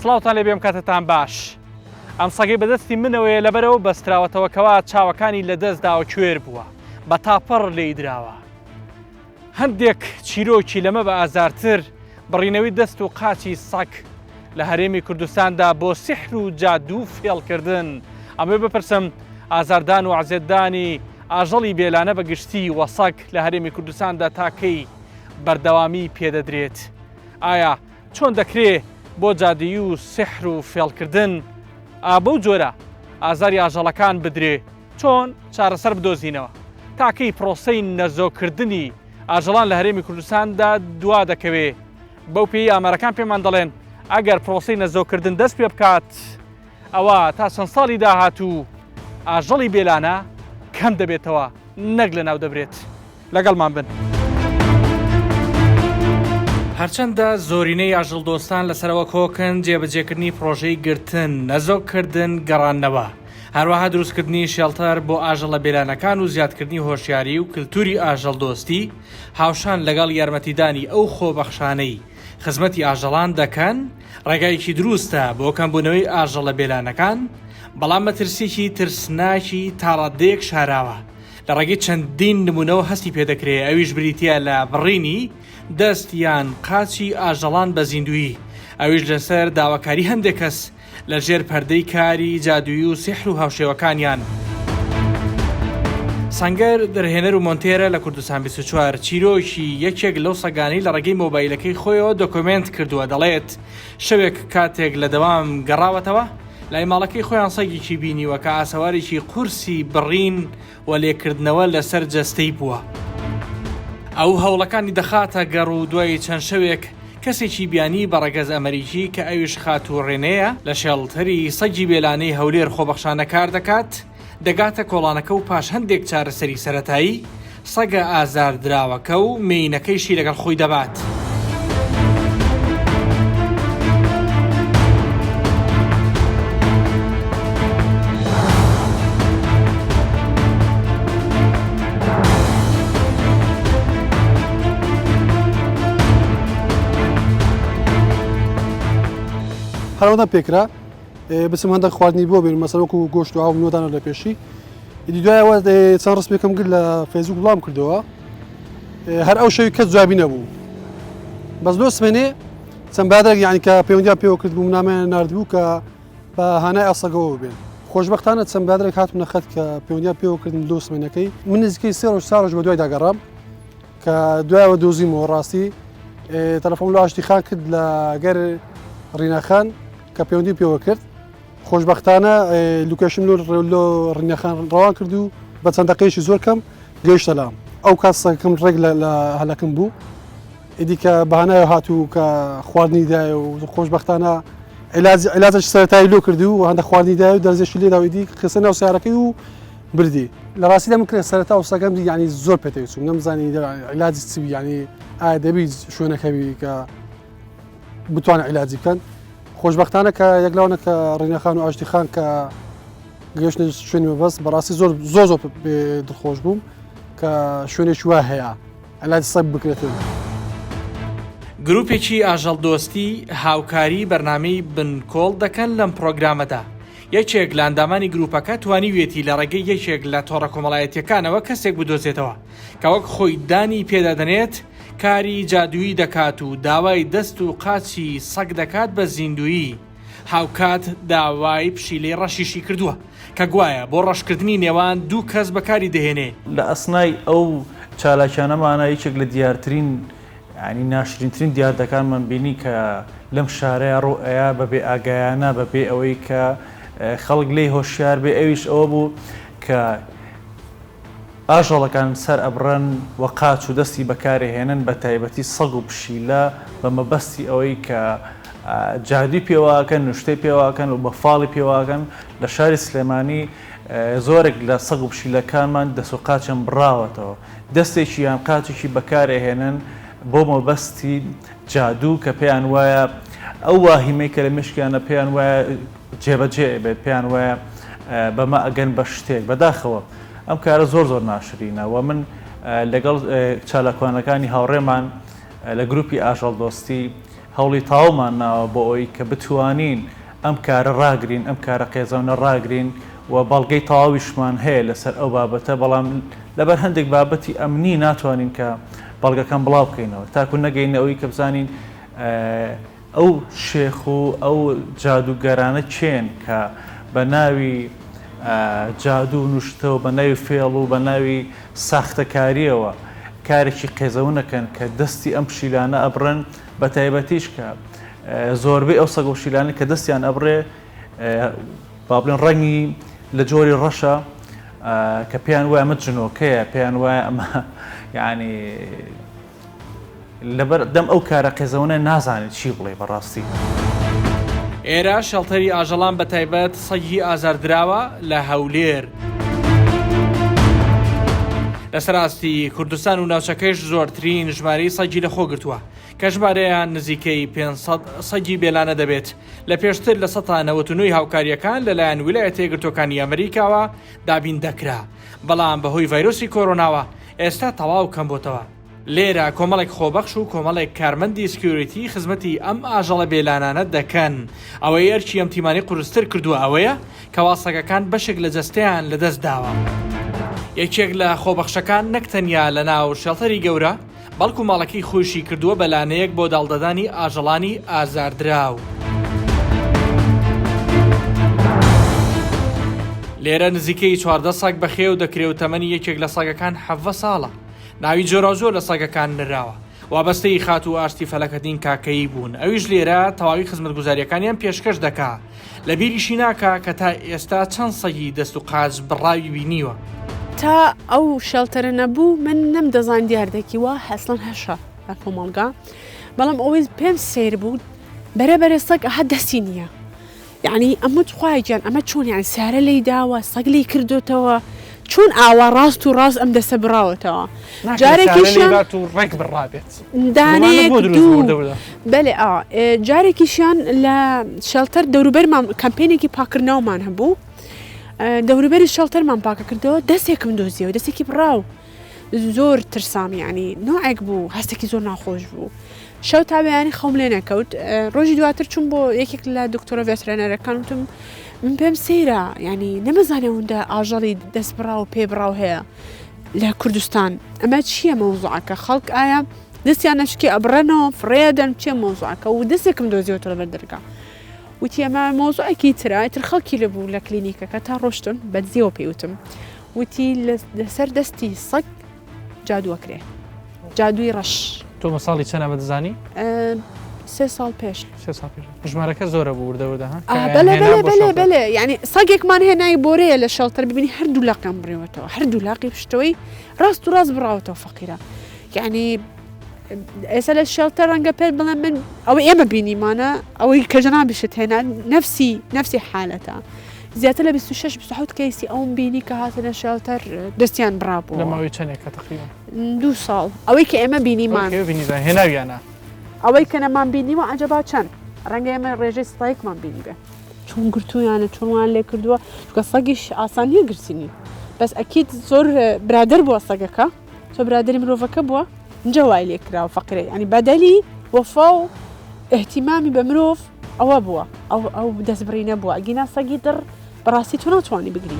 سڵاوتان لێ بێم کاتتان باش. ئەم سەگەی بەدەستی منەوەیە لەبەرەوە بەستراوەتەوە کەوا چاوەکانی لەدەست داوە کوێر بووە بە تاپەڕ لێی دراوە. هەندێک چیرۆکی لەمە بە ئازارتر بڕینەوەی دەست و قاچی سەگ لە هەرێمی کوردستاندا بۆ سیحر و جادوو و فێڵکردن. ئەمەوێ بپرسم ئازاردان و عەزێتدانی ئاژەڵی بێلانە بە گشتی و سەگ لە هەرێمی کوردستاندا تا کەی بەردەوامی پێدەدرێت؟ ئایا چۆن دەکرێ بۆ جادووی و سیحر و فێڵکردن ئا بەو جۆرە ئازاری ئاژەڵەکان بدرێ؟ چۆن چارەسەر بدۆزینەوە؟ تا کەی پرۆسەی نەزۆککردنی ئاژەڵان لە هەرێمی کوردستاندا دوا دەکەوێ؟ بەو پێی ئامارەکان پێمان دەڵێن ئەگەر پرۆسەی نەزۆککردن دەست پێ بکات ئەوا تا چەند ساڵی داهاتوو ئاژەڵی بێلانە کەم دەبێتەوە نەک لەناو دەبرێت. لەگەڵمان بن. هەرچەندە زۆرینەی ئاژەڵدۆستان لەسەرەوە کۆکن جێبەجێکردنی پڕۆژەی گرتن، نەزۆککردن، گەڕاندنەوە، هەروەها دروستکردنی shelter بۆ ئاژەڵە بێلانەکان و زیادکردنی هۆشیاری و کلتوری ئاژەڵدۆستی هاوشان لەگەڵ یارمەتیدانی ئەو خۆبەخشانەی خزمەتی ئاژەڵان دەکەن ڕێگایەکی دروستە بۆ کەمبوونەوەی ئاژەڵە بێلانەکان، بەڵام مەترسیەکی ترسناکی تاڕادەیەک شاراوە لە ڕێگەی چەندین نمونەوە هەستی پێدەکرێ ئەویش بریتیە لە بڕینی دەست یان قاچی ئاژەڵان بە زیندوویی ئەویش لەسەر داواکاری هەندێک کەس لە ژێر پەردەی کاری جادوویی و سیحر و هاوشێوەکانیان. سەنگەر دەرهێنەر و مۆنتێرە لە کوردستان 24 چیرۆکی یەکێک لەو سەگانەی لە ڕێگەی مۆبایلەکەی خۆیەوە دۆکۆمێنت کردووە دەڵێت شەوێک کاتێک لە دەوام گەڕاوەتەوە لای ماڵەکەی خۆیان سەگێکی بینیوە کە ئاسەوارێکی قورسی بڕین و لێکردنەوە لەسەر جەستەی بووە. ئەو هەوڵەکانی دەخاتە گەڕ و دوای چەند شەوێک کەسێکی بیانی بە ڕەگەز ئەمەریکی کە ئەویش خاتوو ڕێنێیە لە shelter ی سەگی بێلانەی هەولێر خۆبەخشانە کار دەکات، دەگاتە کۆڵانەکە و پاش هەندێک چارەسەری سەرەتایی، سەگە ئازاردراوەکە و مێینەکەیشی لەگەڵ خۆی دەبات. هەر ئەوەندە پێکرا بچم هەندێک خواردنی بۆ بێنم مەسەلەن وەکو گۆشت و ئاو نۆدانە لە پێشی ئیدی دوایەوە چەند ڕسمێکم گرت لە فەیسبوک بڵام کردەوە هەر ئەو شەوی کەس جوابی نەبوو بەس لۆ سمێنێ چەند بادرێک یعنی کە پەیوەندیان پێوە کرد بوو نامیان نردبوو کە بە هانای ئەسەگەوە بێن خۆشببختانە چەند بادرێک هاتوونە خەت کە پەیوەندیان پێوە کردن لۆ سمێنەکەی من نزیکەی سێ ڕۆژ چوار ڕۆژ بە دوای داگەڕام کە دوایەوە دۆزیمەوە ڕاستی تەلەفۆن لە ئاشتی خان کرد لە گەر ڕینەخان کە پەیوەندی پێوە کرد خۆشبەختانە location لۆ لۆ ڕینەخان ڕەوان کرد و بە چەند دەقەیەکی زۆر کەم گەیشتە لام ئەو کات سەگەکەم ڕێک لە هەلەکەم بوو ئیدی کە بەهانایە هات و کە خواردنی دایە و خۆشبەختانە عیلاجێکی سەرەتایی لۆ کرد و هەندە خواردنی دایە و دەرزێکی لێدا و ئیدی خستە ناو سیارەکەی و بردی لە ڕاستیدا من کرێ سەرەتا و سەگەم دی یعنی زۆر پێ تێکچووم نەمزانی عیلاجی چی بی یعنی ئایا دەبی شوێنەکە بی کە بتوانن عیلاجی بکەن خۆشبەختانە کە یەک لاونە کە ڕینەخان و ئاشتی خان کە گەشتە شوێنی مەبەست بەڕاستی زۆر زۆر زۆر دڵخۆش بووم کە شوێنێکی وا هەیە عیلاجی سەگ بکرێتن. گروپێکی ئاژەڵدۆستی هاوکاری بەرنامەی بنکۆڵ دەکەن لەم پڕۆگرامەدا، یەکێک لە ئەندامانی گروپەکە توانیویەتی لە ڕێگەی یەکێک لە تۆڕە کۆمەڵایەتییەکانەوە کەسێک بدۆزێتەوە کە وەک خۆی دانی پێدا دەنێت کاری جادوویی دەکات و داوای دەست و قاچی سەگ دەکات بە زیندوویی، هاوکات داوای پشیلەی ڕەشیشی کردووە کە گوایە بۆ ڕەشکردنی نێوان دوو کەس بەکاری دەهێنێ. لە ئەسنای ئەو چالاکیانەمانە یەکێک لە دیارترین یانی ناشرینترین دیاردەکانمان بینی کە لەم شارەیا ڕوو ئەیا بە بێ ئاگایانە بە بێ ئەوەی کە خەڵک لێی هۆشیار بێ ئەویش ئەوە بوو کە ئاژەڵەکان سەر ئەبڕن و قاچ و دەستی بەکارئەهێنن بە تایبەتی سەگ و پشیلە بە مەبەستی ئەوەی کە جادوی پێوەئەکەن نوشتەی پێوەئەکەن و بە فاڵی پێوەئەکەن لە شاری سلێمانی زۆرێک لە سەگ و پشیلەکانمان دەست و قاچیان بڕاوەتەوە دەستێکی یان قاچێکی بەکارئەهێنن بۆ مەبەستی جادوو کە پێیان وایە ئەو واهیمەی کە لە مێشکیانە پێیان وایە جێبەجێ ئەبێت پێیان وایە بەمە ئەگەن بە شتێک بەداخەوە ئەم کارە زۆر زۆر ناشرینە و من لەگەڵ چالاکوانەکانی هاوڕێمان لە گروپی ئاژەڵدۆستی. هەوڵی تەواومان ناوە بۆ ئەوەی کە بتوانین ئەم کارە ڕاگرین، ئەم کارە قێزەونە ڕاگرین و بەڵگەی تەواویشمان هەیە لەسەر ئەو بابەتە، بەڵام لەبەر هەندێک بابەتی ئەمنی ناتوانین کە بەڵگەکان بڵاو بکەینەوە تاکو نەگەینە ئەوەی کە بزانین ئەو شێخ و ئەو جادووگەرانە کێن کە بە ناوی جادوو و نوشتە و بە ناوی فێڵ و بە ناوی ساختەکارییەوە کارێکی قێزەون ئەکەن کە دەستی ئەم پشیلانە ئەبڕن، بە تایبەتیش کە زۆربەی ئەو سەگ و پشیلانەی کە دەستیان ئەبڕێ با بڵێن ڕەنگی لە جۆری ڕەشە کە پێیان وایە ئەمە جنۆکەیە، پێیان وایە ئەمە یانی لەبەر دەم ئەو کارە قێزەونە نازانێت چی بڵێ بەڕاستی. ئێرە شێڵتەری ئاژەڵان بەتایبەت سەگی ئازاردراوە لە هەولێر. لەسەر ئاستی کوردستان و ناوچەکەیش زۆرترین ژمارەی سەگی لەخۆ گرتووە کە ژمارەیان نزیکەی 500 سەگی بێلانە دەبێت لە پێشتر لە 99 هاوکارییەکان لەلایەن ویلایەتە یەکگرتووەکانی ئەمریکاوە دابین دەکرا بەڵام بەهۆی ڤایرۆسی کۆرۆناوە ئێستا تەواو کەمبۆتەوە. لێرە کۆمەڵێک خۆبەخش و کۆمەڵێک کارمەندی security خزمەتی ئەم ئاژەڵە بێلانانە دەکەن. ئەوەی ئەرکی ئەم تیمانەی قورستر کردووە ئەوەیە کەوا سەگەکان بەشێک لە جەستەیان لەدەست داوە. یەکێک لە خۆبەخشەکان نەک تەنیا لەناو shelter ی گەورە، بەڵکو ماڵەکەی خۆیشی کردووە بە لانەیەک بۆ داڵدەدانی ئاژەڵانی ئازاردراو. لێرە نزیکەی 14 سەگ بەخێو دەکرێ و تەمەنی یەکێک لە سەگەکان 17 ساڵە. ناوی جۆراوجۆر لە سەگەکان نراوە. وابەستەی خاتوو ئاشتی فەلەکەدین کاکەیی بوون. ئەویش لێرە تەواوی خزمەتگوزارییەکانیان پێشکەش دەکا. لە بیریشی ناکا کە تا ئێستا چەند سەگی دەست و قاچ بڕاوی بینیوە. تا ئەو shelter ە نەبوو من نەمدەزانی دیاردەکی وا ئەسڵەن هەشە لە کۆمەڵگا بەڵام ئەوەی پێم سەیر بوو بەرە بەرە سەگ ئەها دەستی نییە یعنی ئەمە خوایە گیان ئەمە چۆن یعنی سارە لی داوە سەگ لی کردوتەوە چۆن ئاوا ڕاست و ڕاست ئەم دەسە بڕاوەتەوە جارێکیشیان و ڕێک بڕابێت دانەیەک دوو بەلێ ئا جارێکیشیان لە shelter دەوروبەرمان کەمپینێکی پاکردنەوەمان هەبوو دەوروبەری shelter مان پاکەکردەوە دەستێکم دۆزیەوە دەستێکی بڕاو زۆر ترسام یعنی نوعێک بوو هەستێکی زۆر ناخۆش بوو شەو تا بەیانی خەوم لێ نەکەوت ڕۆژی دواتر چوم بۆ یەکێک لە دکتۆرە veterinary ەکان وتم من پێم سەیرە یعنی نەمەزانێ ئەوەندە ئاژەڵی دەست بڕاو پێ بڕاو هەیە لە کوردستان ئەمە چییە مەوزوعەکە خەڵک ئایا دەستیان نەشکێ ئەبڕێنەوە فڕێدەن چیە مەوزوعەکە و دەستێکم دۆزیەوە لەبەر دەرگا وتی ئەمە مەوزوعێکی ترە ئیتر خەڵکی لە بوو لە کلینیکەکە تا ڕۆشتم بەدزیەوە پێی وتم وتی لەسەر دەستی سەگ جادووەکرێ جادووی ڕەش. تۆ بە ساڵی چەند ئەمە دەزانی؟ سێ ساڵ پێش. سێ ساڵ پێش. ژمارەکە زۆرە بوو وردە وردە ها؟ بەلێ بەلێ بەلێ بەلێ یعنی سەگێکمان هێنای بۆرەیە لە shelter ببینی هەردوو لاقیان بڕیوەتەوە هەردوو لاقی پشتەوەی ڕاست و ڕاست بڕاوەتەوە فەقیرە یعنی ئێستا لە shelter ڕەنگە پێت بڵێم من ئەوە ئێمە بینیمانە ئەوەی کە جەنابیشت هێنا نەفسی نەفسی حالەتە زیاتر لە 26 27 کەیسی ئەوم بینی کە هاتنە shelter دەستیان بڕابوو لە ماوەی چەندێکە تقریبا دوو ساڵ ئەوەی کە ئێمە بینیمان هێناویانە ئەوەی کە نەمان بینیوە عجبا چەند ڕەنگە ئێمە ڕێژەی ستایکمان بینی بێ چۆن گرتوویانە چۆن وان لێ کردووە چونکە سەگیش ئاسان نییە گرتنی بەس ئەکید زۆر برادەر بووە سەگەکە تۆ برادەری مرۆڤەکە بووە ئینجا وای لێ کراوە فەقیرە یانی بەدەلی وەفا و ئیهتیمامی بە مرۆڤ ئەوە بووە ئەو ئەو دەستبڕینە بووە ئەگینا سەگی دڕ بەڕاستی تۆ ناتوانی بگری.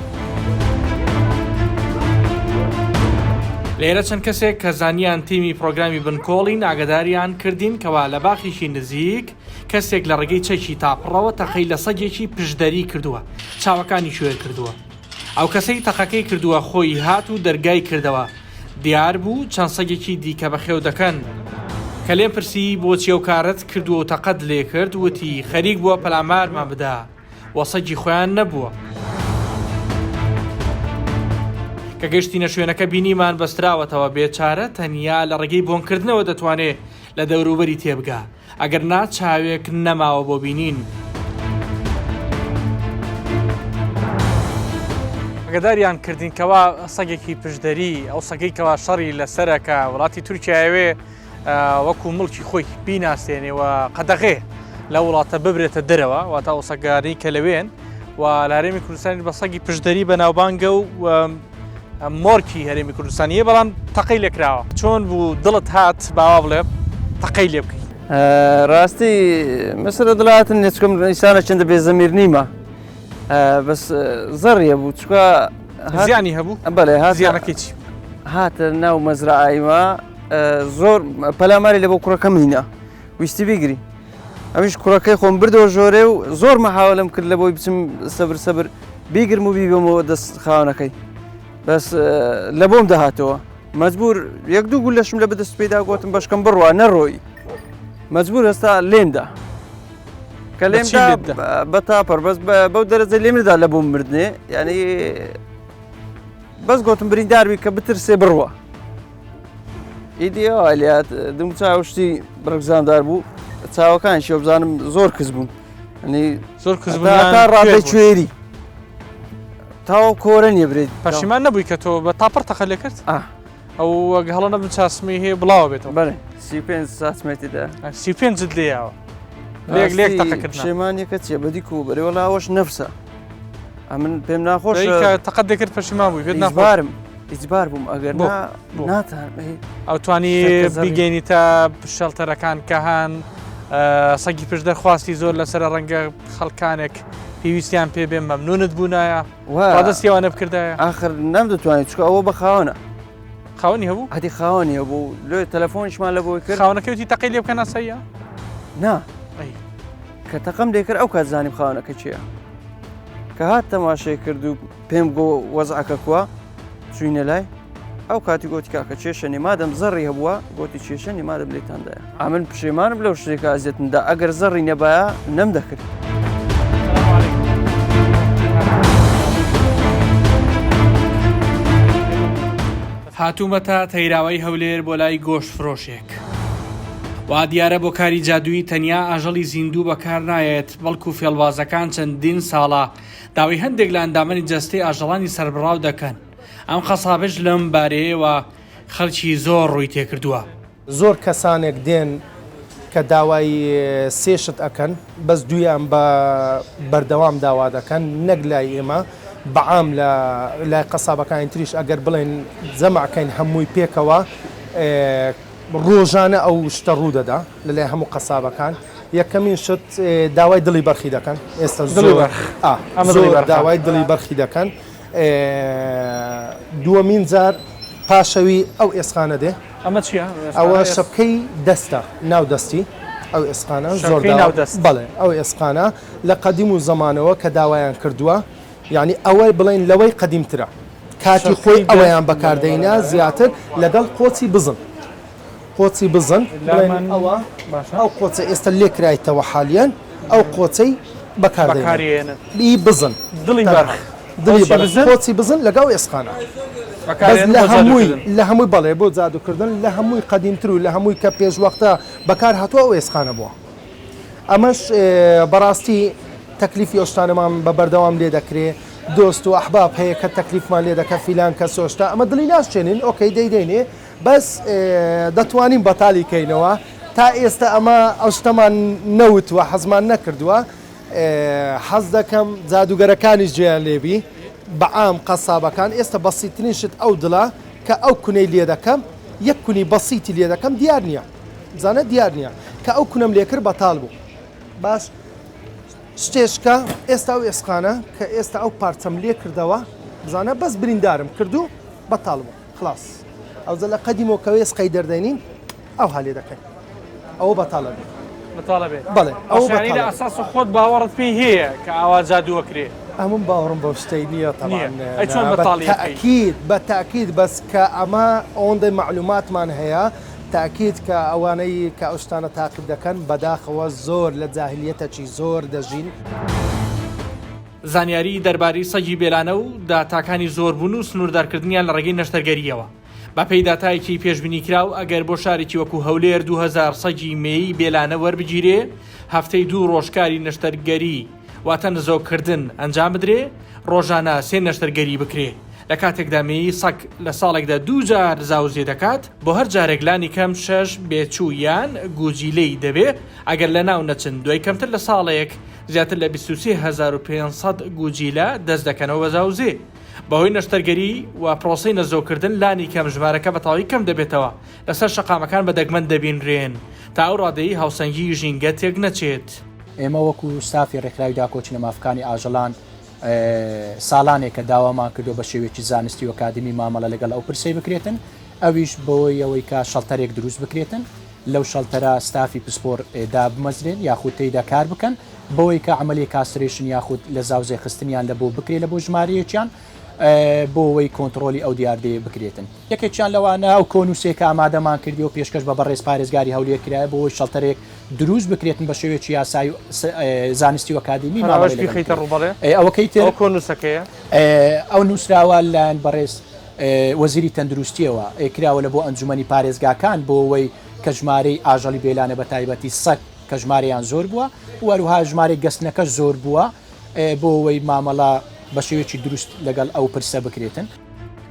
لێرە چەند کەسێک کە زانیان تیمی پڕۆگرامی بنکۆڵین ئاگەداریان کردین کەوا لە باخێکی نزیک کەسێک لە ڕێگەی چەکی تاپڕەوە تەقەی لە سەگێکی پشدەری کردووە چاوەکانی کوێر کردووە. ئەو کەسەی تەقەکەی کردووە خۆی هات و دەرگای کردەوە، دیار بوو چەند سەگێکی دیکە بەخێو دەکەن. کە لێم پرسی بۆچی ئەو کارەت کردووە و تەقەت لێ کرد، وتی خەریک بووە پەلامارمان بدا و سەگی خۆیان نەبووە. کە گەشتینە شوێنەکە بینیمان بەستراوەتەوە، بێچارە تەنیا لە ڕێگەی بۆنکردنەوە دەتوانێ لە دەوروبەری تێبگا. ئەگەر نا چاوێک نەماوە بۆ بینین. ئاگاداریان کردین کەوا سەگێکی پشدەری ئەو سەگەی کەوا شەڕی لەسەرە کە وڵاتی تورکیاوێ وەکو مڵکی خۆی بیناسێنێ و قەدەغێ لە وڵاتە ببرێتە دەرەوە واتە ئەو سەگانەی کە لەوێن و لە هەرێمی کوردستانی بە سەگی پشدەری بەناوبانگە و مۆرکی هەرێمی کوردستانیە بەڵام تەقەی لێکراوە چۆن بوو دڵت هات باوا بڵێ تەقەی لێ بکەیت؟ ڕاستی مەسەلە دڵاتن نیە چکم ئینسانە چەندە بێزەمیر نیمە بەس زەڕیە بوو چکە زیانی هەبوو بەڵێ ها زیانەکەی چی هاتە ناو مەزرعایمە زۆر پەلاماری لە بۆ کوڕەکەم هینا ویستی بیگری ئەمیش کوڕەکەی خۆم بردەوە ژۆرێ و زۆر مەحاولم کرد لە بۆی بچم سەبر سەبر بیگرم و بیبەمەوە دەست خاونەکەی بەس لە بۆم دەهاتەوە مەجبور یەک دوو گولەشم لە بەدەست پێدا گۆتم بەشکەم بڕوا نەڕۆی مەجبور هەستا لێمدا کە لێمدا بە تاپەر بەس بەو دەرەجە لێمدا لە بۆم مردنێ یعنی بەس گۆتم برینداروی کە بترسێ بڕوە ئیدی ئەولیات دم چاوشتی بڕگزاندار بوو چاوەکان شێ بزانم زۆر کز بوون ینی زۆر کز بوون تا ڕادەی کوێری تاو کۆرە نیە برێت پەشیمان نەبووی کە تۆ بە تاپڕ تەقە لێ کرد ئەو وەک هەڵە نەبم چاسمی هەیە بڵاوە بێتەوە بەێ 35 ساتمێتی دا 35 لێیاوە لێک لێک تەقەکردن پشێمانیەکە چیە بەدی کو بەرێ وەڵا ئەوەش نەفسە ئەمن پێم ناخۆش تەقەت دەکرد پەشیمان بووی پێت ناخۆشم ئیجبار بووم ئەگەر ناتان ئەو توانی بیگەینی تا شەڵتەرەکان کە هەن سەگی پشت دەرخواستی زۆر لەسەر ڕەنگە خەڵکانێک پێویستیان پێ بێ مەمنونت بوونایە ڕادەستی ئەوانە بکردایە ئاخر نەمدەتوانێت چکە ئەوە بە خاوەنە خاوەنی هەبوو هەتی خاوەنی هەبوو لێ تەلەفۆنیشمان لە بۆی کرد خاوەنەکەی وتی تەقەی لێ بکە ناساییە نا کە تەقەم لێ کرد ئەو کات زانیم خاوەنەکە کێیە کە هات تەماشای کرد و پێم گۆ وەزعەکە کوا چوینە لای ئەو کاتی گۆتی کاکە کێشە نیە مادەم زەڕی هەبووە گۆتی کێشە نیە مادەم لێتاندایە ئەمن پشێمانم لەو شتێکە ئەزیەتم دا ئەگەر زەڕی نەبایە نەم دەکرد. هاتوومەتە تەیراوەی هەولێر بۆ لای گۆشت فرۆشێک. وا دیارە بۆ کاری جادوویی تەنیا ئاژەڵی زیندوو بەکار نایەت، بەڵکو فێڵبازەکان چەندین ساڵە داوای هەندێک لە ئەندامانی جەستەی ئاژەڵانی سەربڕاو دەکەن، ئەم قەسابەش لەم بارەیەوە خەڵکی زۆر ڕووی تێکردووە. زۆر کەسانێک دێن کە داوای سێ شت ئەکەن بەس دوویان بە بەردەوام داوا دەکەن نەک لای ئێمە بەعام لە لای قەسابەکانی تریش ئەگەر بڵێن جەمع کەین هەمووی پێکەوە ڕۆژانە ئەو شتە ڕوو دەدا لە لای هەموو قەسابەکان یەکەمین شت داوای دڵی بەرخی دەکەن ئێستا زۆر زۆر داوای دڵی بەرخی دەکەن دووەمین جار پاشەوی ئەو ئێسقانە دێ. ئەمە چییە؟ ئەوە شەپکەی دەستە، ناو دەستی ئەو ئێسقانە زۆر شەپکەی ناو دەست. بەڵێ ئەو ئێسقانە لە قەدیم و زەمانەوە کە داوایان کردووە یانی ئەوە بڵێین لەوەی قەدیمترە کاتی خۆی ئەوەیان بەکار دەینا زیاتر لەگەڵ قۆچی بزن قۆچی بزن بڵێن ئەوە ئەو قۆچە ئێستا لێکرایتەوە حالیەن ئەو قۆچەی بەکاردێنن ئی بزن دڵی بەرخ دڵی بەرخ قۆچی بزن لەگەڵ ئێسقانە بەس لە هەمووی لە هەمووی بەڵێ بۆ جادووکردن لە هەمووی قەدیمتر و لە هەمووی کە پێش وەختە بەکار هاتووە ئەو ئێسقانە بووە ئەمەش بەڕاستی تەکلیفی ئەو شتانەمان بە بەردەوام لێ دەکرێ دۆست و ئەحباب هەیە کە تەکلیفمان لێ دەکە فیلان کەس شتە ئەمە دڵی ناشچێنین okay دەیدەینێ بەس دەتوانین بەتالی کەینەوە تا ئێستا ئەمە ئەو شتەمان نەوتوە حەزمان نەکردووە حەز دەکەم جادوگەرەکانیش جێیان لێبی بەعام قەسابەکان ئێستا بەسیترین شت ئەو دڵە کە ئەو کونەی لێ دەکەم یەک کونی بەسیتی لێ دەکەم دیار نییە بزانە دیار نییە کە ئەو کونەم لێکرد بەتاڵ بوو باش شتێشکە ئێستا ئەو ئێسقانە کە ئێستا ئەو پارچەم لێ کردەوە بزانە بەس بریندارم کرد و بەتاڵ بوو خلاص ئەوجە لە قەدیمەوە کە وێسقەی دەردەینین ئەوها لێ دەکەین ئەوە بەتاڵە بێ بەتاڵە بێ بەڵێ ئەوە بەتاڵە لە ئەساس خۆت باوەڕت پێی هەیە کە ئاوا جادوو ئەکرێ ئەمن باوەڕم بەو شتەی نییە تەبعەن ئەی چۆن بەتاڵی ئەکەی؟ تەئکید بە تەئکید بەس کە ئەمە ئەوەندەی مەعلوماتمان هەیە تەئکید کە ئەوانەی کە ئەو شتانە تاقیب دەکەن بەداخەوە زۆر لە جاهلیەتەکی زۆر دەژین. زانیاری دەربارەی سەگی بێلانە و داتاکانی زۆربوون و سنووردارکردنیان لە ڕێگەی نەشتەرگەرییەوە. بەپێی داتایەکی پێشبینیکراو ئەگەر بۆ شارێکی وەکو هەولێر 2000 سەگی مێی بێلانە وەربگیرێ هەفتەی دوو ڕۆژ کاری نەشتەرگەری واتە نزۆککردن ئەنجام بدرێ ڕۆژانە سێ نەشتەرگەری بکرێ لە کاتێکدا مێی سەگ لە ساڵێکدا دوو جار زاوزێ دەکات بۆ هەر جارێک لانی کەم شەش بێچوو یان گوجیلەی دەبێ ئەگەر لەناو نەچن دوای کەمتر لە ساڵێک زیاتر لە 23500 گوجیلە دەست دەکەنەوە بە زاوزێ. بەهۆی نەشتەرگەری و پرۆسەی نەزۆککردن لانی کەم ژمارەکە بە تەواوی کەم دەبێتەوە، لەسەر شەقامەکان بە دەگمەن دەبینرێن، تا ئەو ڕادەیەی هاوسەنگیی ژینگە تێکنەچێت. ئێمە وەکو ستافی ڕێکخراوی داکۆکی لە مافەکانی ئاژەڵان ساڵانێکە داوامان کردووە بە شێوەیەکی زانستی و ئەکادیمی مامەڵە لەگەڵ ئەو پرسەی بکرێتن ئەویش بەوەی ئەوەی کە shelter ێک دروست بکرێتن لەو shelter ە ستافی پسپۆر دابمەزرێن یاخود تێیدا کار بکەن بەوەی کە عەمەلی castration یاخود لە زاوزێ خستنیان لە بۆ بکرێ لە بۆ ژمارەیەکیان بۆ ئەوەی کۆنتڕۆلی ئەو دیاردەیە بکرێتن. یەکێکیان لەوانە ئەو کۆنووسەیە کە ئامادەمان کردی و پێشکەش بە بەڕێز پارێزگاری هەولێر کرایە بۆ ئەوەی shelter ێک دروست بکرێتن بە شێوەیەکی یاسایی و زانستی و ئەکادیمی مامەڵەی لەگەڵ بکرێت. ئەوەکەی تر ئەو کۆنووسەکەیە؟ ئەو نووسراوە لەلایەن بەڕێز وەزیری تەندروستییەوە کراوە لە بۆ ئەنجومەنی پارێزگاکان بۆ ئەوەی کە ژمارەی ئاژەڵی بێلانە بە تایبەتی سەگ کە ژمارەیان زۆر بووە و هەروەها ژمارەی گەستنەکەش زۆر بووە بۆ ئەوەی مامەڵە بە شێوەیەکی دروست لەگەڵ ئەو پرسە بکرێتن.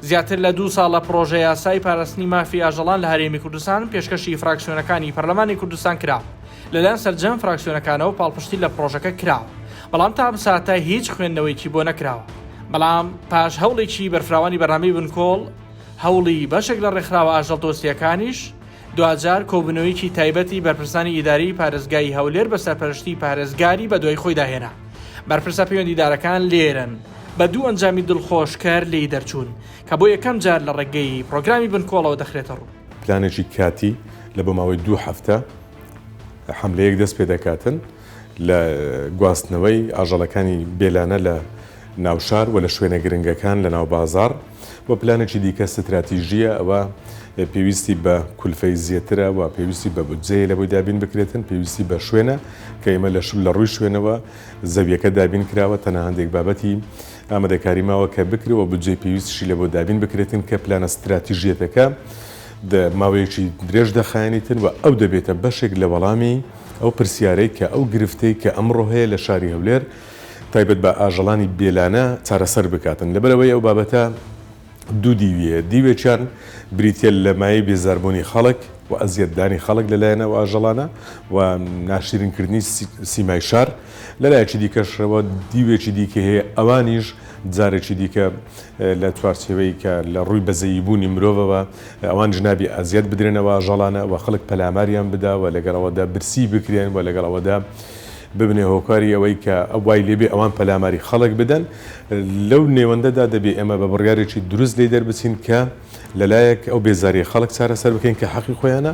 زیاتر لە دوو ساڵە پڕۆژەیاسای پاراستنی مافی ئاژەڵان لە هەرێمی کوردستان پێشکەشی فراکسیۆنەکانی پەرلەمانی کوردستان کرا، لەلایەن سەرجەم فراکسیۆنەکانەوە پاڵپشتی لە پڕۆژەکە کراوە، بەڵام تا ئەم ساتە هیچ خوێندنەوەیەکی بۆ نەکراوە. بەڵام پاش هەوڵێکی بەرفراوانی بەرنامەی بنکۆڵ، هەوڵی بەشێک لە ڕێکخراوە ئاژەڵدۆستییەکانیش، دواجار کۆبوونەوەیەکی تایبەتی بەرپرسانی ئیداریی پارێزگای هەولێر بە سەرپەرشتیی پارێزگاری بەدوای خۆیدا هێنا. بەرپرسە پەیوەندیدارەکان لێرەن بە دوو ئەنجامی دڵخۆشکەر لێی دەرچوون، کە بۆ یەکەم جار لە ڕێگەی پڕۆگرامی بنکۆڵەوە دەخرێتە ڕوو. پلانێکی کاتی لە بۆ ماوەی دوو هەفتە حەملەیەک دەست پێ دەکاتن لە گواستنەوەی ئاژەڵەکانی بێلانە لە ناوشار و لە شوێنە گرنگەکان لە ناو بازاڕ و پلانێکی دیکە ستراتیژییە ئەوە پێویستی بە کولفەی زێترە و پێویستی بە بودجەیە لە بۆی دابین بکرێتن پێویستی بە شوێنە کە ئێمە لە لە ڕووی شوێنەوە زەویەکە دابین کراوە تەنها هەندێک بابەتی ئامادەکاری ماوە کە بکرێ و بودجەی پێویستیشی لە بۆ دابین بکرێتن کە پلانە ستراتیژیەتەکە ماوەیەکی درێژ دەخایەنیتن و ئەو دەبێتە بەشێک لە وەڵامی ئەو پرسیارەی کە ئەو گرفتەی کە ئەمڕۆ هەیە لە شاری هەولێر تایبەت بە ئاژەڵانی بێلانە چارەسەر بکاتن لەبەرئەوەی ئەو بابەتە دوو دیوی هەیە دیوێکیان بریتیە لە مایەی بێزاربوونی خەڵک و ئەزیەتدانی خەڵک لەلایەن ئەو ئاژەڵانە و ناشیرینکردنی سیمای شار لەلایەکی دیکەشەوە دیوێکی دیکە هەیە ئەوانیش جارێکی دیکە لە چوارچێوەی کە لە ڕووی بەزەییبوونی مرۆڤەوە ئەوانیش نابی ئەزیەت بدرێنەوە ئاژەڵانە و خەڵک پەلاماریان بدا و لەگەڵ ئەوەدا برسی بکرێن و لەگەڵ ئەوەدا ببنە هۆکاری ئەوەی کە وای لێبێ ئەوان پەلاماری خەڵک بدەن، لەو نێوەندەدا دەبێ ئێمە بە بڕیارێکی دروست لێی دەربچین کە لەلایەک ئەو بێزارییە خەڵک چارەسەر بکەین کە حەقی خۆیانە،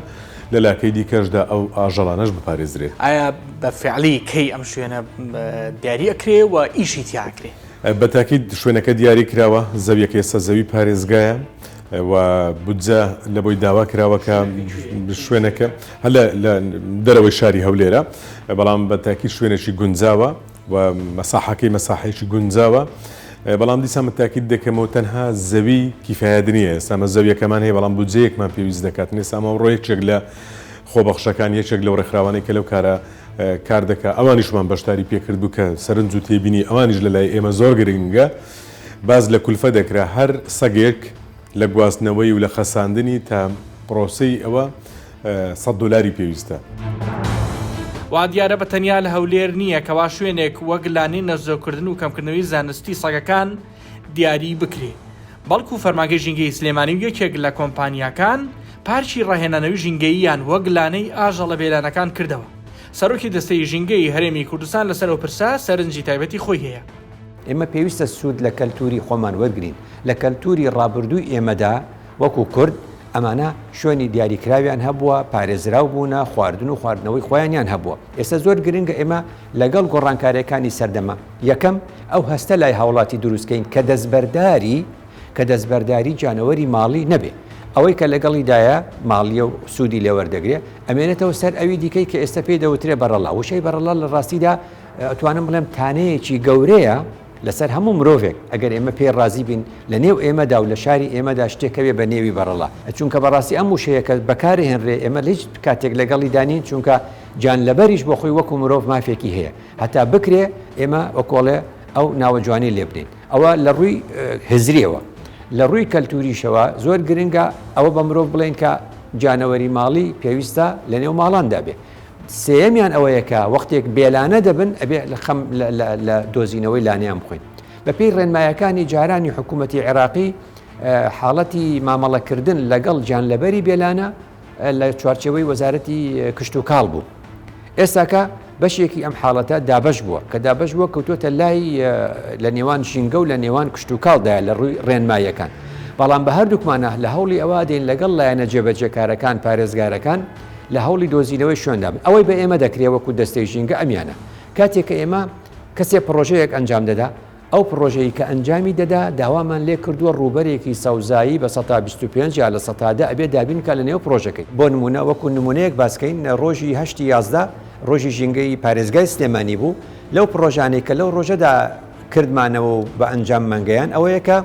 لە لاکەی دیکەشدا ئەو ئاژەڵانەش بپارێزرێت. ئایا بە فعلی کەی ئەم شوێنە دیاری ئەکرێ و ئیشی تیا ئەکرێ؟ بە تاکید شوێنەکە دیاری کراوە، زەویەکە ئێستا زەوی پارێزگایە و بودجە لە بۆی داوا کراوە کە شوێنەکە هەر لە دەرەوەی شاری هەولێرە، بەڵام بە تاکید شوێنێکی گونجاوە و مەساحەکەی مەساحەیەکی گونجاوە، بەڵام دیسان من تاکید دەکەمەوە تەنها زەوی کیفایەت نییە، ئێستا ئەمە زەویەکەمان هەیە بەڵام بودجەیەکمان پێویست دەکات، ئێستا ئەمە ڕۆ یەکێک لە خۆبەخشەکان یەکێک لەو ڕێکخراوانەی کە لەو کارە کار دەکا ئەوانیشمان بەشداری پێکردبوو کە سەرنج و تێبینی ئەوانیش لە لای ئێمە زۆر گرنگە باس لە کولفە دەکرا هەر سەگێک لە گواستنەوەی و لە خەساندنی تا پرۆسەی ئەوە سەد دۆلاری پێویستە. وا دیارە بە تەنیا لە هەولێر نییە کەوا شوێنێک وەک لانەی نەزۆککردن و کەمکردنەوەی زانستی سەگەکان دیاری بکرێ، بەڵکو فەرمانگەی ژینگەی سلێمانی و یەکێک لە کۆمپانیاکان پارکی ڕاهێنانەوی ژینگەییان وەک لانەی ئاژەڵە بێلانەکان کردەوە. سەرۆکی دەستەی ژینگەی هەرێمی کوردستان لەسەر ئەو پرسە سەرنجی تایبەتی خۆی هەیە. ئێمە پێویستە سوود لە کەلتووری خۆمان وەرگرین، لە کەلتووری ڕابردووی ئێمەدا وەکو کورد ئەمانە شوێنی دیاریکراویان هەبووە، پارێزراو بوونە، خواردن و خواردنەوەی خۆیانیان هەبووە. ئێستا زۆر گرنگە ئێمە لەگەڵ گۆڕانکارییەکانی سەردەمە، یەکەم ئەو هەستە لای هاوڵاتی دروست کەین کە دەستبەرداری کە دەستبەرداری گیانەوەری ماڵی نەبێ. ئەوەی کە لەگەڵیدایە ماڵییە و سوودی لێ وەردەگرێ، ئەمێنێتەوە سەر ئەوی دیکەی کە ئێستا پێی دەوترێ بەڕەڵا. وشەی بەڕەڵا لە ڕاستیدا ئەتوانم بڵێم تانەیەکی گەورەیە لەسەر هەموو مرۆڤێک، ئەگەر ئێمە پێی ڕازی بین لە نێو ئێمەدا و لە شاری ئێمەدا شتێک هەبێ بە نێوی بەڕەڵا، چونکە بەڕاستی ئەم وشەیە کە بەکارهێنرێ ئێمە لە هیچ کاتێک لەگەڵیدا نین، چونکە گیانلەبەریش بۆ خۆی وەکو مرۆڤ مافێکی هەیە، هەتا بکرێ ئێمە وەکۆڵێ ئەو ناوە جوانەی لێ بنێین. ئەوە لە ڕووی هزریەوە. لە ڕووی کەلتوریشەوە زۆر گرنگە ئەوە بە مرۆڤ بڵێین کە گیانەوەری ماڵی پێویستە لە نێو ماڵاندا بێ. سێیەمیان ئەوەیە کە وەختێک بێلانە دەبن ئەبێ لە خەم لە دۆزینەوەی لانەیان بخۆین. بەپێی ڕێنمایەکانی جارانی حکوومەتی عێراقی حاڵەتی مامەڵەکردن لەگەڵ گیانلەبەری بێلانە لە چوارچێوەی وەزارەتی کشتوکاڵ بوو. ئێستاکە بەشێکی ئەم حاڵەتە دابەش بووە، کە دابەش بووە کەوتووەتە لای لە نێوان ژینگە و لە نێوان کشتوکاڵدایە لە ڕووی ڕێنماییەکان. بەڵام بە هەردووکمانە لە هەوڵی ئەوە دێین لەگەڵ لایەنە جێبەجێکارەکان، پارێزگارەکان لە هەوڵی دۆزینەوەی شوێندا بن. ئەوەی بە ئێمە دەکرێ وەکوو دەستەی ژینگە ئەمیانە. کاتێک کە ئێمە کەسێ پڕۆژەیەک ئەنجام دەدا، ئەو پڕۆژەی کە ئەنجامی دەدا داوامان لێ کردووە ڕووبەرێکی سەوزایی بە سەتا 25 یا لە سەتا دە ئەبێ دابین بکا لە نێو پڕۆژەکەی. بۆ نموونە وەکوو نموونەیەک باس کەین ڕۆژی هەشتی 11 ڕۆژی ژینگەی پارێزگای سلێمانی بوو لەو پڕۆژانەی کە لەو ڕۆژەدا کردمانەوە و بە ئەنجاممان گەیان ئەوەیە کە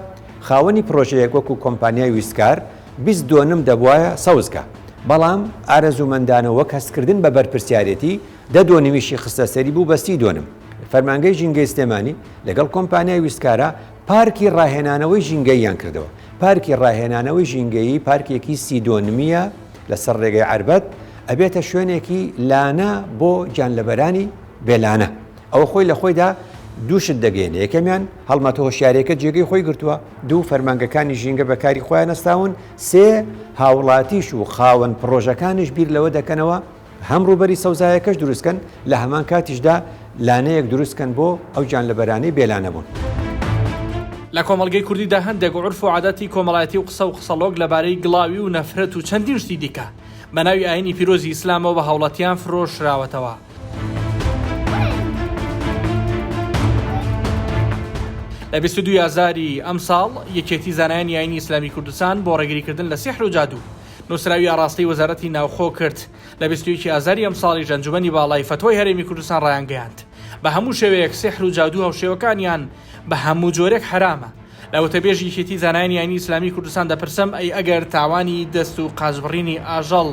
خاوەنی پڕۆژەیەک وەکوو کۆمپانیای ویستکار 20 دۆنم دەبوایە سەوز کا بەڵام ئارەزوومەندانە وەک هەستکردن بە بەرپرسیارێتی دە دۆنمیشی خستە سەری بوو بە سی دۆنم. فەرمانگەی ژینگەی سلێمانی لەگەڵ کۆمپانیای ویستکارا پارکی ڕاهێنانەوەی ژینگەییان کردەوە. پارکی ڕاهێنانەوەی ژینگەیی پارکێکی سی دۆنمییە لەسەر ڕێگەی عەربەت، ئەبێتە شوێنێکی لانە بۆ گیانلەبەرانی بێ لانە. ئەوە خۆی لە خۆیدا دوو شت دەگەیەنێ، یەکەمیان هەڵمەتە هۆشیارییەکە جێگەی خۆی گرتووە، دوو فەرمانگەکانی ژینگە بە کاری خۆیان هەستاون، سێ هاوڵاتیش و خاوەن پڕۆژەکانیش بیر لەوە دەکەنەوە هەم ڕووبەری سەوزایەکەش دروست کەن، لە هەمان کاتیشدا لانەیەک دروست کەن بۆ ئەو گیانلەبەرانەی بێ لانە بوون. لە کۆمەڵگەی کوردیدا هەندێک عورف و عادەتی کۆمەڵایەتی و قسە و قسەڵۆک لەبارەی گڵاوی و نەفرەت و چەندین شتی دیکە بە ناوی ئایینی پیرۆزی ئیسلامەوە بە هاوڵاتیان فرۆشراوەتەوە. لە 22 ئازاری ئەمساڵ یەکێتی زانایانی ئایینی ئیسلامی کوردستان بۆ ڕێگریکردن لە سیحر و جادوو نووسراوی ئاڕاستەی وەزارەتی ناوخۆ کرد. لە 21 ئازاری ئەمساڵیش ئەنجومەنی باڵای فەتوای هەرێمی کوردستان ڕایانگەیاند، بە هەموو شێوەیەک سیحر و جادوو هاوشێوەکانیان بە هەموو جۆرێک حەرامە. لە وتەبێژی یەکێتی زانایانی ئاینی ئیسلامی کوردستان دەپرسم ئەی ئەگەر تاوانی دەست و قاچبڕینی ئاژەڵ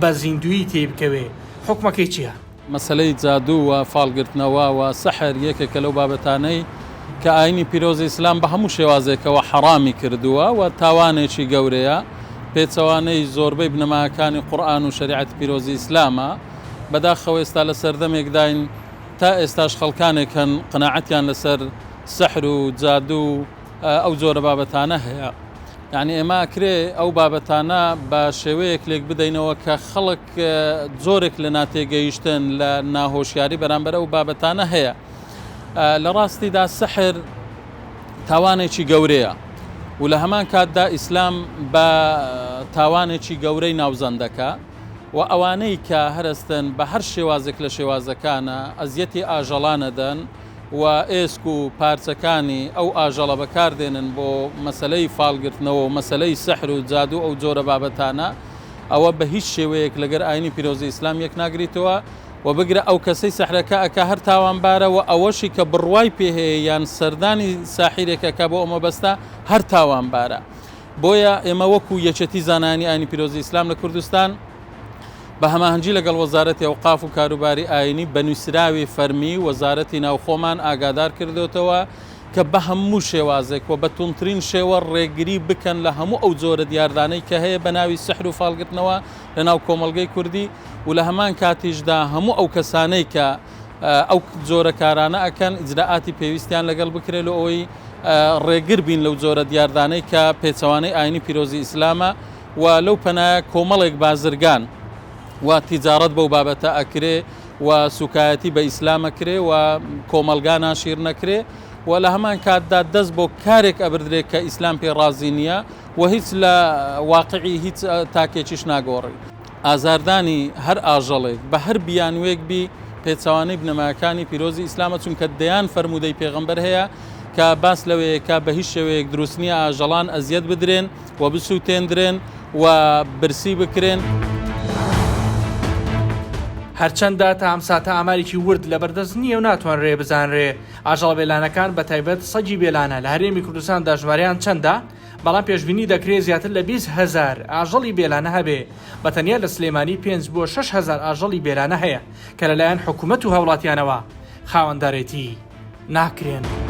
بە زیندوویی تێی بکەوێ حوکمەکەی چییە؟ مەسەلەی جادوو و فاڵگرتنەوە و سەحر یەکێکە لەو بابەتانەی کە ئاینی پیرۆزی ئیسلام بە هەموو شێوازێکەوە حەڕامی کردووە و تاوانێکی گەورەیە، پێچەوانەی زۆربەی بنەماکانی قورئان و شەریعەتی پیرۆزی ئیسلامە. بەداخەوە ئێستا لە سەردەمێکداین تا ئێستاش خەڵکانێک هەن قەناعەتیان لەسەر سەحر و جادوو و ئەو جۆرە بابەتانە هەیە. یانی ئێمە ئەکرێ ئەو بابەتانە بە شێوەیەک لێک بدەینەوە کە خەڵک جۆرێک لە ناتێگەیشتن لە ناهۆشیاری بەرامبەر ئەو بابەتانە هەیە. لە ڕاستیدا سەحر تاوانێکی گەورەیە و لە هەمان کاتدا ئیسلام بە تاوانێکی گەورەی ناوزەند دەکا و ئەوانەی کە هەرستن بە هەر شێوازێک لە شێوازەکانە ئەزیەتی ئاژەڵانەدەن و ئێسک و پارچەکانی ئەو ئاژەڵە بەکاردێنن بۆ مەسەلەی فاڵگرتنەوە و مەسەلەی سحر و جادوو ئەو جۆرە بابەتانە ئەوە بە هیچ شێوەیەک لەگەر ئاینی پیرۆزی ئیسلام یەک ناگریتەوە و بگرە ئەو کەسەی سحرەکە ئەکا هەر تاوانبارە و ئەوەشی کە بڕوای پێ هەیە یان سەردانی ساحیرێک ئەکا بۆ ئەو مەبەستە هەر تاوانبارە بۆیە ئێمە وەکو یەکێتی زانایانی ئاینی پیرۆزی ئیسلام لە کوردستان بە هەماهەنگی لەگەڵ وەزارەتی ئەوقاف و کاروباری ئایینی بە نووسراوی فەرمی وەزارەتی ناوخۆمان ئاگادار کردۆتەوە کە بە هەموو شێوازێک و بە توندترین شێوە ڕێگری بکەن لە هەموو ئەو جۆرە دیاردانەی کە هەیە بە ناوی سحر و فاڵگرتنەوە لە ناو کۆمەڵگەی کوردی و لە هەمان کاتیشدا هەموو ئەو کەسانەی کە ئەو جۆرە کارانە ئەکەن ئیجرائاتی پێویستیان لەگەڵ بکرێت لۆ ئەوەی ڕێگر بین لەو جۆرە دیاردانەی کە پێچەوانەی ئاینی پیرۆزی ئیسلامە و لەو پەنایە کۆمەڵێک بازرگان و تیجاڕەت بەو بابەتە ئەکرێ و سوکایەتی بە ئیسلام ئەکرێ و کۆمەڵگا ناشیرن ئەکرێ و لە هەمان کاتدا دەست بۆ کارێک ئەبردرێ کە ئیسلام پێ ڕازی نییە و هیچ لە واقعی هیچ تاکێکیش ناگۆڕی. ئازاردانی هەر ئاژەڵێک بە هەر بیانووێک بی پێچەوانەی بنەماکانی پیرۆزی ئیسلامە چونکە دەیان فەرموودەی پێغەمبەر هەیە کە باس لەوەیە کە بە هیچ شێوەیەک دروست نییە ئاژەڵان ئەزیەت بدرێن و بسووتێندرێن و برسی بکرێن. هەرچەندە تا ئەم ساتە ئامارێکی ورد لەبەردەست نییە و ناتوانرێ بزانرێ ئاژەڵە بێلانەکان بەتایبەت سەگی بێلانە لە هەرێمی کوردستاندا ژمارەیان چەندە، بەڵام پێشبینی دەکرێ زیاتر لە 20 هەزار ئاژەڵی بێلانە هەبێ، بە تەنیا لە سلێمانی 5 بۆ 6 هەزار ئاژەڵی بێلانە هەیە کە لەلایەن حکومەت و هاوڵاتیانەوە خاوەندارێتی ناکرێن.